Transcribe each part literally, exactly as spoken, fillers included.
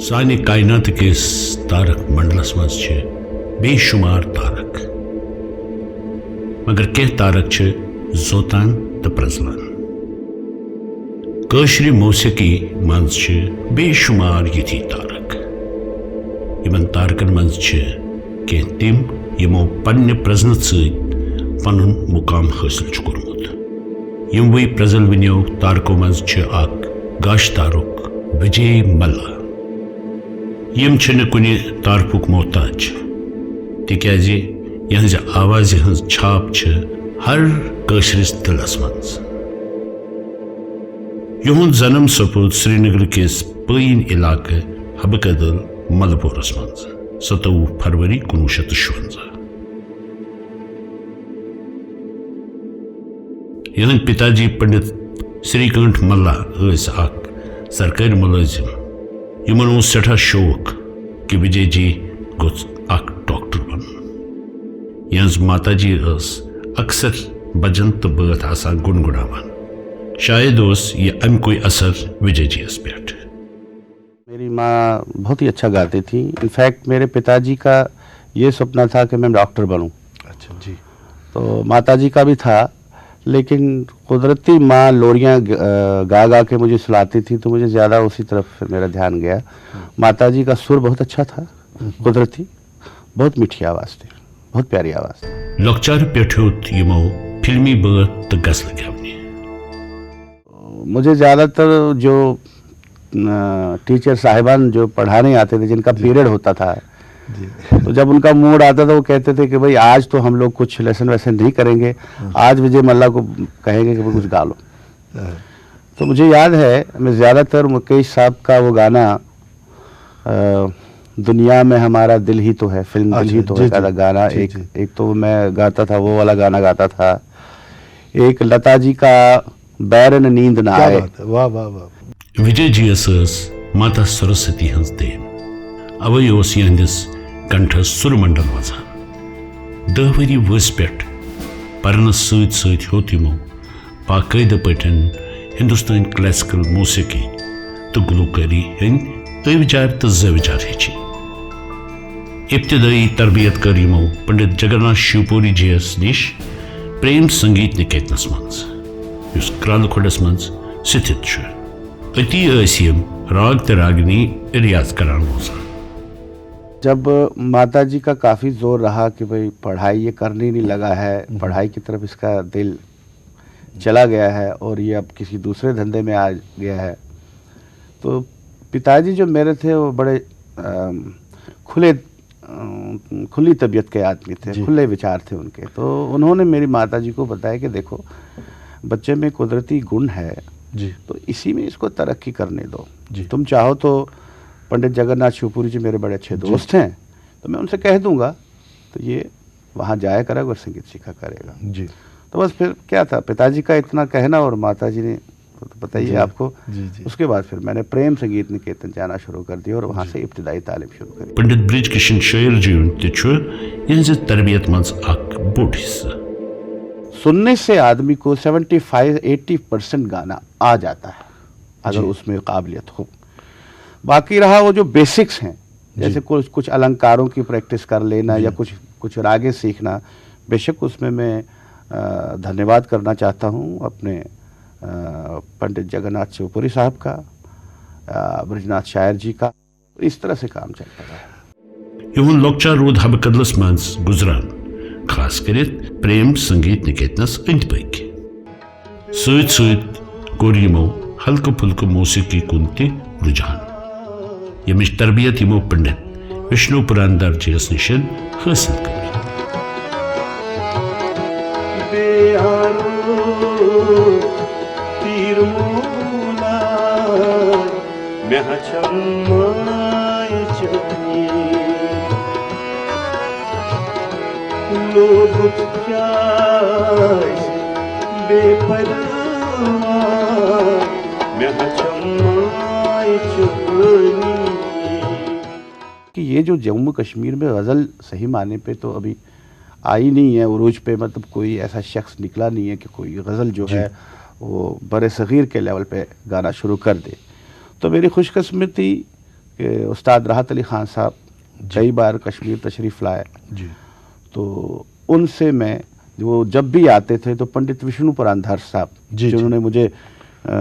سانہِ کائنات کِس تارک منڈلس منٛز چھِ بے شمار تارک، مگر کینٛہہ تارک چھِ زوتان تہٕ پرٛزلان۔ کٲشرِ موسیقی منٛز چھِ بے شمار یِتھی تارک۔ یِمن تارکن منٛز چھِ کینٛہہ تِم، یِمو پننہِ پرٛزنہٕ سۭتۍ پنُن مقام حٲصِل چھُ کوٚرمُت۔ یِموٕے پرٛزلوٕنیو تارکو منٛز چھِ اکھ گاشہِ تارُک وجے ملا۔ یِم چھِنہٕ کُنہِ تعارفُک محتاج، تِکیازِ یِہنٛزِ آوازِ ہٕنٛز چھاپ چھِ ہر کٲشرِس دِلس منٛز۔ یِہُنٛد جنم سپُد سرینگر کِس پٲیِن علاقہٕ حبہٕ کدل ملہٕ پورس منٛز ستووُہ فروری کُنوُہ شیٚتھ تہٕ شُونٛزاہ۔ یِہنٛدۍ پِتا جی پنڈت سری کانٹھ ملا ٲسۍ اکھ سرکٲرۍ مُلٲزِم۔ یِمن اوس سٮ۪ٹھاہ شوق کہِ وجے جی گوٚژھ اکھ ڈاکٹر بنُن۔ یِہنٛز ماتا جی ٲس اکثر بجن تہٕ بٲتھ آسان گُنگُناوان۔ شاید اوس یہِ امکُے اثر وجے جی یس پٮ۪ٹھ۔ मेरी माँ बहुत ही अच्छा गाती थी। इनफैक्ट मेरे पिताजी का ये सपना था कि मैं डॉक्टर बनूं। अच्छा जी। तो माता जी का भी था, लेकिन कुदरती माँ लोरियाँ ग- अ, गा गा के मुझे सुलाती थी, तो मुझे ज़्यादा उसी तरफ फिर मेरा ध्यान गया। माता जी का सुर बहुत अच्छा था, कुदरती, बहुत मीठी आवाज़ थी, बहुत प्यारी आवाज़ थी। لۄکچارٕ پٮ۪ٹھ ہیوٚت یِمو فلمی بٲتھ تہٕ غزلہٕ گٮ۪ونہِ۔ मुझे ज़्यादातर जो टीचर साहिबान जो पढ़ाने आते थे, जिनका पीरियड होता था, तो जब उनका मूड आता था, वो कहते थे कि भाई, आज तो हम लोग कुछ लेसन वैसन नहीं करेंगे, आज विजय मल्ला को कहेंगे कि वो कुछ गा लो। तो मुझे याद है, मैं ज़्यादातर मुकेश साहब का वो गाना, दुनिया में हमारा दिल ही तो है, फिल्म दिल ही तो है का गाना, एक एक तो मैं गाता था, वो वाला गाना गाता था। एक लता जी का बैरन नींद ना आए। वाह वाह वाह। وجے جی یس ٲس ماتا سرسوتی ہٕنٛز دین، اوے اوس یِہنٛدِس کنٹھس سُر منڈل وزان۔ دہ ؤری وٲنٛسہِ پٮ۪ٹھ پرنس سۭتۍ سۭتۍ ہیوٚت یِمو باقٲعدٕ پٲٹھۍ ہندوستٲنۍ کلاسیکل موسیقی تہٕ گلوکٲری ہٕنٛدۍ ٲوجار تہٕ زٲوجار ہیٚچھِنۍ۔ ابتدٲئی تربیت کٔر یِمو پنڈت جگرناتھ شیوپوری جی یس نِش پریم سنگیت نکیتنس منٛز، یُس کرالہٕ کھۄڈس منٛز ستھت چھُ۔ أتی ٲسۍ یِم راگ تہٕ راگنی ریاض کران روزان۔ जब माता जी का काफ़ी ज़ोर रहा कि भाई, पढ़ाई ये करने नहीं लगा है, पढ़ाई की तरफ इसका दिल चला गया है और ये अब किसी दूसरे धंधे में आ गया है, तो पिताजी जो मेरे थे, वो बड़े अम, खुले अम, खुली तबीयत के आदमी थे, खुले विचार थे उनके। तो उन्होंने मेरी माता जी को बताया कि देखो, बच्चे में कुदरती गुण है, जी। तो इसी में इसको तरक्की करने दो। जी। तुम चाहो तो पंडित जगन्नाथ शिवपुरी जी मेरे बड़े अच्छे दोस्त हैं, तो मैं उनसे कह दूंगा, तो ये वहाँ जाया करेगा और संगीत सीखा करेगा। जी। तो बस फिर क्या था, पिताजी का इतना कहना और माता जी ने, तो पता ही है आपको। जी, जी। उसके बाद फिर मैंने प्रेम संगीत निकेतन जाना शुरू कर दिया और वहाँ से इब्तदाई तालीम शुरू करी। پنڈت برج کشن شیر جی ہُنٛد تہِ چھُ یِہنٛزِ تربیت منٛز اکھ بوٚڑ حصہٕ۔ सुनने से आदमी को सेवेंटी फ़ाइव एटी परसेंट गाना आ जाता है, अगर उसमें काबिलियत हो। बाकी रहा वो जो बेसिक्स हैं, जैसे कुछ कुछ अलंकारों की प्रैक्टिस कर लेना या कुछ कुछ रागें सीखना, बेशक उसमें मैं अ, धन्यवाद करना चाहता हूँ अपने अ, पंडित जगन्नाथ शिवपुरी साहब का, अ, ब्रजनाथ शायर जी का। इस तरह से काम चलता रहा। یِہُنٛد لۄکچار روٗد حبہٕ کدلس منٛز گُزران، خاص کٔرِتھ پریم سنگیت نکیتنس أنٛدۍ پٔکۍ۔ سۭتۍ سۭتۍ کوٚر یِمو ہلکہٕ پھُلکہٕ موسیقی کُن تہِ رجحان، ییٚمِچ تربیت یِمو پنڈت وشنو پران درجیس نِش حٲصِل کٔر۔ بیارو تیر مولا، مےٚ ہا چھم ماے چٲنی۔ لوگُت کیٛازِ بے پرواہ، مےٚ ہا چھم ماے چٲنی۔ کہ یہ جو جموں کشمیر میں غزل صحیح معنی پہ تو ابھی آئی نہیں ہے عروج پہ، مطلب کوئی ایسا شخص نکلا نہیں ہے کہ کوئی غزل جو ہے وہ بر صغیر کے لیول پہ گانا شروع کر دے۔ تو میری خوش قسمتی کہ استاد راحت علی خان صاحب کئی بار کشمیر تشریف لائے۔ تو ان سے میں، وہ جب بھی آتے تھے تو پنڈت وشنو پران دھر صاحب، جنہوں نے مجھے، آ،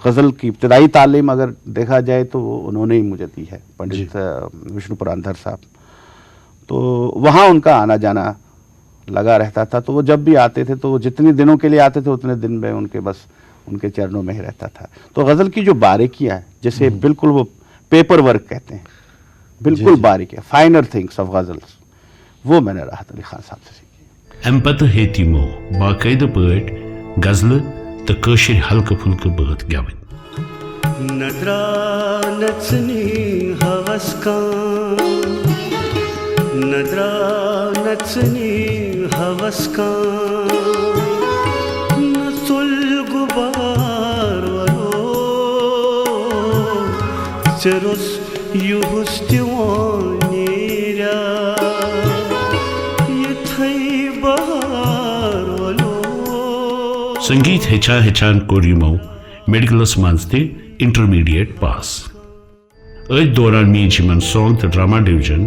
غزل کی ابتدائی تعلیم اگر دیکھا جائے تو وہ انہوں نے ہی مجھے دی ہے، پنڈت، آ، وشنو پران دھر صاحب۔ تو وہاں ان کا آنا جانا لگا رہتا تھا، تو وہ جب بھی آتے تھے تو وہ جتنے دنوں کے لیے آتے تھے اتنے دن میں ان کے، بس ان کے چرنوں میں ہی رہتا تھا۔ تو غزل کی جو باریکیاں ہیں، جیسے بالکل وہ پیپر ورک کہتے ہیں، بالکل باریک ہے، فائنر تھنگس آف غزلس، وہ میں نے راحت علی خان صاحب سے سیکھی۔ امہِ پتہٕ ہیٚتۍ یِمو باقٲعدٕ پٲٹھۍ غزلہٕ تہٕ کٲشِرۍ ہلکہٕ پھُلکہٕ بٲتھ گٮ۪وٕنۍ۔ نہ درٛاو نژنہِ ہوس کانٛہہ، نہ درٛاو نژنہِ ہوس کانٛہہ، نہ ژوٚل غبار ولو، ژےٚ روٚس یُہُس تہِ وۄنۍ نیریا یِتھَے بہار ولو۔ سنگیت ہیٚچھان ہیٚچھان کوٚر یِمو میڈیکلس منٛز تہِ انٹرمیڈیٹ پاس۔ أتھۍ دوران میج یِمن سانگ تہٕ ڈرامہ ڈویژن،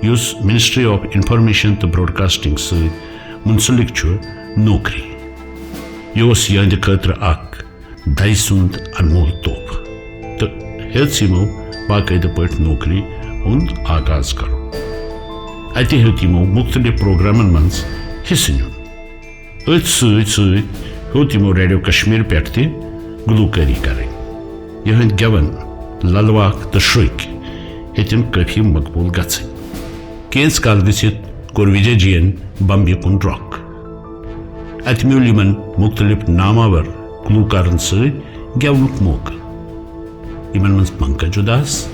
یُس منسٹری آف انفارمیشن تہٕ براڈکاسٹنگ سۭتۍ منسلک چھُ، نوکری۔ یہِ اوس یِہنٛدِ خٲطرٕ اکھ دَے سُنٛد انمول تحفہٕ، تہٕ ہیٚژ یِمو باقٲعدٕ پٲٹھۍ نوکری ہُنٛد آغاز کرُن۔ اتہِ ہیوٚت یِمو مُختٔلِف پروگرامن منٛز حصہٕ نیُن۔ أتھۍ سۭتۍ سۭتۍ ہیوٚت یِمو ریڈیو کشمیر پٮ۪ٹھ تہِ گلوکٲری کرٕنۍ۔ یِہنٛدۍ گٮ۪وَن للواکھ تہٕ شرٛوکۍ ہیٚتِن کٲفی مقبوٗل گژھٕنۍ۔ کینٛژ کال گٔژھِتھ کوٚر وجے جی ین بمبیہِ کُن رۄخ۔ اتہِ میوٗل یِمن مُختٔلِف ناماور گلوکارن سۭتۍ گٮ۪ونُک موقعہٕ، یِمن منٛز پنکج اداس،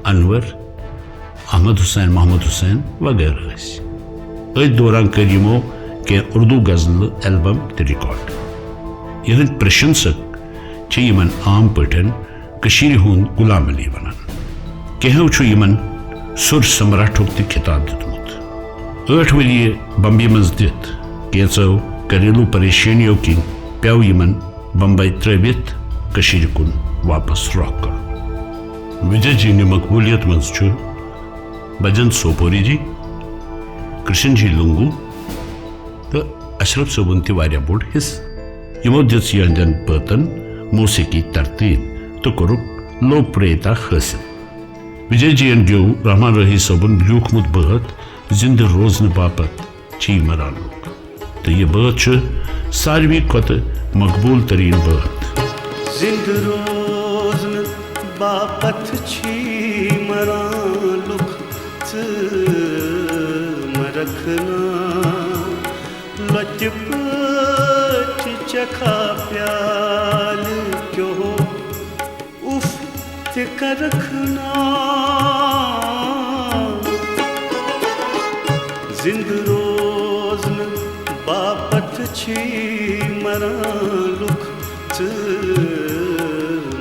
انور، احمد حسین، محمد حسین وغٲرٕ ٲسۍ۔ أتھۍ دوران کٔرۍ یِمو کینٛہہ اردو غزلہٕ البم تہِ ریکارڈ۔ یِہنٛدۍ پرشنسک چھِ یِمن عام پٲٹھۍ کٔشیٖرِ ہُنٛد غلام علی ونان۔ کینٛہو چھُ یِمن سُر سمراٹُک تہِ خطاب دیُتمُت۔ ٲٹھ ؤری بمبیہِ منٛز دِتھ کینٛژو گھریلو پریشٲنیو کِنۍ پیوٚو یِمن بمبے ترٲوِتھ کٔشیٖرِ کُن واپس رۄخ کرُن۔ وجے جی نہِ مقبولیت منٛز چھُ بجن سوپوری جی، کرشن جی لنگو تہٕ اشرف صٲبُن تہِ واریاہ بوٚڑ حصہٕ۔ یِمو دِژ یِہنٛدٮ۪ن بٲتن موسیقی ترتیب تہٕ کوٚرُکھ لوک پریتا حٲصِل۔ وجے جی ین گیوٚو رحمان راہی صٲبُن لیوٗکھمُت بٲتھ زِندٕ روزنہٕ باپتھ چھی مران لُکھ، تہٕ یہِ بٲتھ چھُ ساروی کھۄتہٕ مقبوٗل تریٖن بٲتھ۔ زِندٕ روزنہٕ باپتھ چھی مران لُکھ، ژٕ مرکھ نا لۄتہِ پٲٹھۍ چکھا پیالہٕ کیو، اُف تہِ کرکھ نا۔ زِندٕ روزنہٕ باپتھ چھی مران لُکھ، ژٕ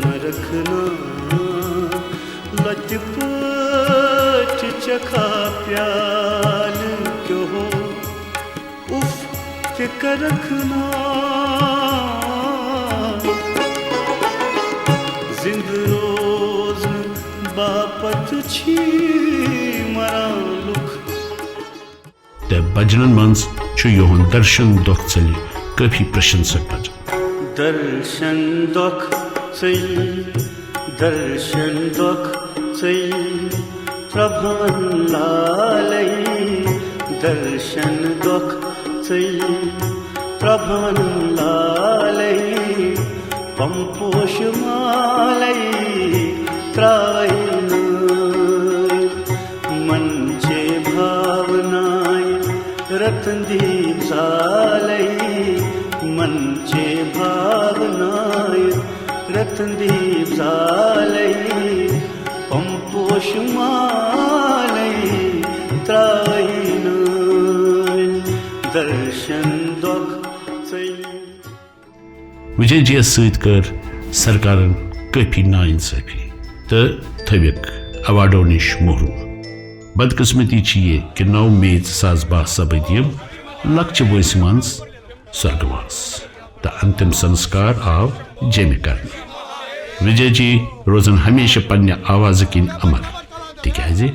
مرکھ نا لۄتہِ پٲٹھۍ چکھا پیالہٕ کیو، اُف تہِ کرکھ نا۔ زِندٕ روزنہٕ باپتھ چھی مران لُکھ۔ تہٕ بجنن منٛز چھُ یِہُنٛد درشن دۄکھ ژٔلہِ کٲفی پرشنسک بجن۔ درشن دۄکھ ژٔلۍ، درشن دۄکھ ژٔلۍ، پرٛبھوَن لالے۔ درشن دۄکھ ژٔلۍ، پرٛبھوَن لالے۔ پم پوش مالے ترٛاوے نٲلۍ، من چے بھاونایہِ رتن دیٖپ زالے۔ من چے بھاونایہِ رتن دیٖپ زالے۔ پم پوش مالے ترٛاوے نٲلۍ، درشن دۄکھ ژٔلۍ۔ وجے جی یس سۭتۍ کٔر سرکارن کٲفی ناانصٲفی تہٕ تھٲوِکھ ایوارڈو نِش محروم۔ بدقسمتی چھِ یہِ کہِ نَو مئی زٕ ساس باہ سپٕدۍ یِم لۄکچہِ وٲنٛسہِ منٛز سرگواس تہٕ انتم سنسکار آو جیمہِ کرنہٕ۔ وجے جی روزن ہمیشہ پننہِ آوازٕ کِنۍ امر، تِکیازِ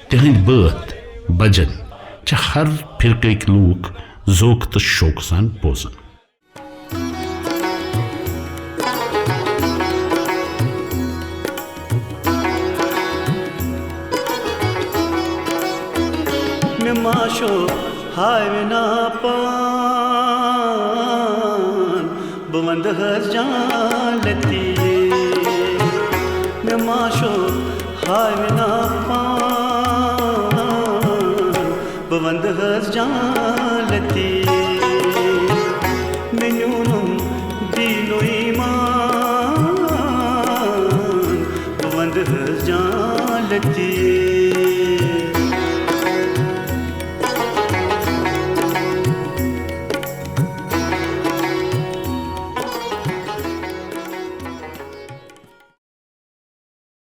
تِہنٛدۍ بٲتھ بجن چھِ ہر فرقٕکۍ لوٗکھ ذوق تہٕ شوقہٕ سان بوزان۔ مےٚ ما چھُ ہاوِ نا پان، بہٕ وَندٕ حظ جالتی۔ مےٚ ما چھُ ہاوِ نا پان، بہٕ وَندٕ حظ جالتی۔ مےٚ نیوٗنم دیٖنو ایمان، بہٕ وَندٕ حظ جالتی۔